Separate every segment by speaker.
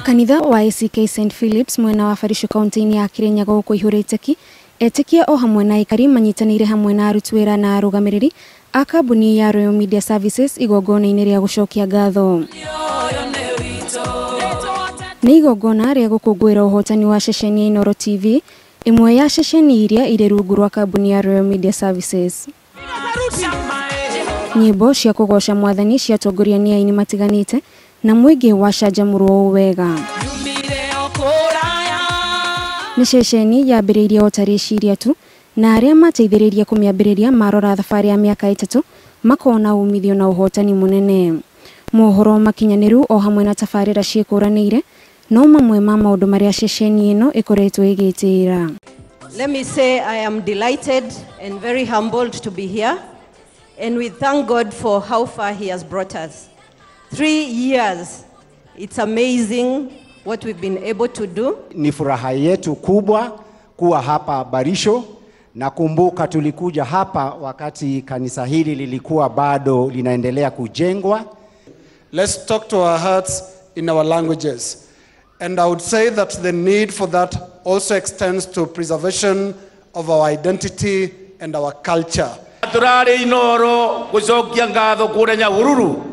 Speaker 1: Kanitha wa ACK St Philips mwena wa Barisho kaunti-inĩ ya Kirinyaga gũkũ ihũrĩte ki etĩkia o hamwe na aikari manyitanĩire hamwe na aruti wĩra na arũgamĩrĩri a kambuni ya Royal Media Services igongona-inĩ rĩa gũcokia ngatho. Nĩ igongona rĩa gũkũngũĩra ũhotani wa ceceni ya Inooro TV, ĩmwe ya ceceni iria irĩ rungu rwa kambuni ya Royal Media Services. Nyĩmbo cia kũgoca mwathani ciatongoria nĩ aini matiganĩte na mũingĩ wacanjamũrwo ũũ wega. Nĩ ceceni yambĩrĩirie o ta rĩciria tu na arĩa mateithĩrĩirie kũmĩambĩrĩria marora thabarĩ ya mĩaka 3 makona umithio na ũhotani mũnene. Mohoro makinyanĩru o hamwe na tabarĩra ciĩkũranĩire no mamwe ma maũndũ marĩa ceceni ĩno ĩkoretwo ĩgĩtĩĩra.
Speaker 2: Let me say I am delighted and very humbled to be here, and we thank God for how far he has brought us. 3 years, it's amazing what we've been able to do.
Speaker 3: Ni furaha yetu kubwa kuwa hapa Barisho. Nakumbuka tulikuja hapa wakati kanisa hili lilikuwa bado linaendelea kujengwa.
Speaker 4: Let's talk to our hearts in our languages. And I would say that the need for that also extends to preservation of our identity and our culture.
Speaker 5: Turari Inooro gucokia ngatho kuria Nyahururu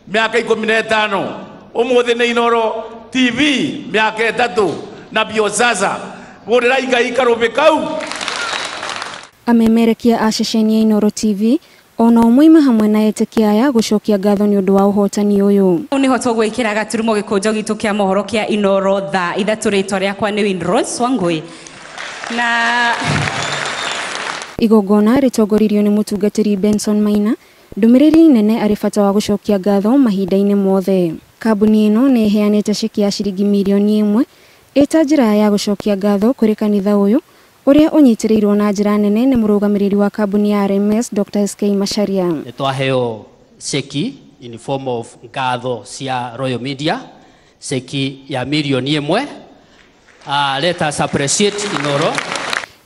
Speaker 5: miaka 15 umuthi ni Inooro TV miaka 3 na bio sasa burira Ngai karubi kau.
Speaker 1: Amemerekia a ceceni ya Inooro TV ona ũmwe hamwe na etĩkia aya gũcokia ngatho nĩ ũndũ wa ũhotani ũyũ.
Speaker 6: Hau nĩho tũgwĩkĩra gaturumo gĩkũnjo gitũ kĩa mohoro kĩa Inooro thaa 3. Rĩtwa rĩakwa nĩ Winrose Wangui na
Speaker 1: igongona rĩtongoririo nĩ mũtungatĩri Benson Maina, ndũmĩrĩri nene arĩ bata wa gũcokia ngatho mahinda-inĩ mothe. Kambuni ĩno nĩ ĩheanĩte ceki ya ciringi mirioni 1 ĩta njĩra ya gũcokia ngatho kũrĩ kanitha ũyũ ũrĩa ũnyitĩrĩirwo na njĩra nene nĩ mũrũgamĩrĩri wa kambuni ya RMS Dr. SK Macharia.
Speaker 7: Nĩ twaheo ceki in form of ngatho cia Royal Media, ceki ya mirioni 1. Let us appreciate Inooro.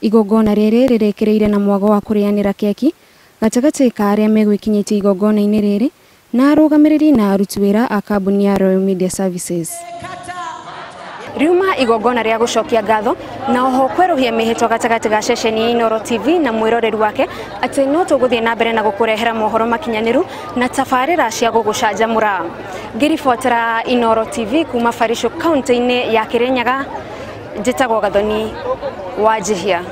Speaker 1: Igongona rĩrĩ rĩrĩkĩrĩire na mwago wa kũrĩanĩra keki gatagatĩ ka arĩa megwĩkinyĩtie igongona-inĩ rĩrĩ na arũgamĩrĩri na aruti wĩra a kambuni ya Royal Media Services. Riuma igongona rĩa gũcokia ngatho na oho kwerũhia mĩhĩtwa gatagatĩ ga ceceni ya Inooro TV na mwĩroreri wake atĩ no tũgũthiĩ na mbere na gũkũrehera mohoro makinyanĩru na tabarĩra cia gũgũcanjamũra. Ngĩribotera Inooro TV kuma Barisho kaunti-inĩ ya Kirinyaga, njĩtagwo Gathoni Wanjihia.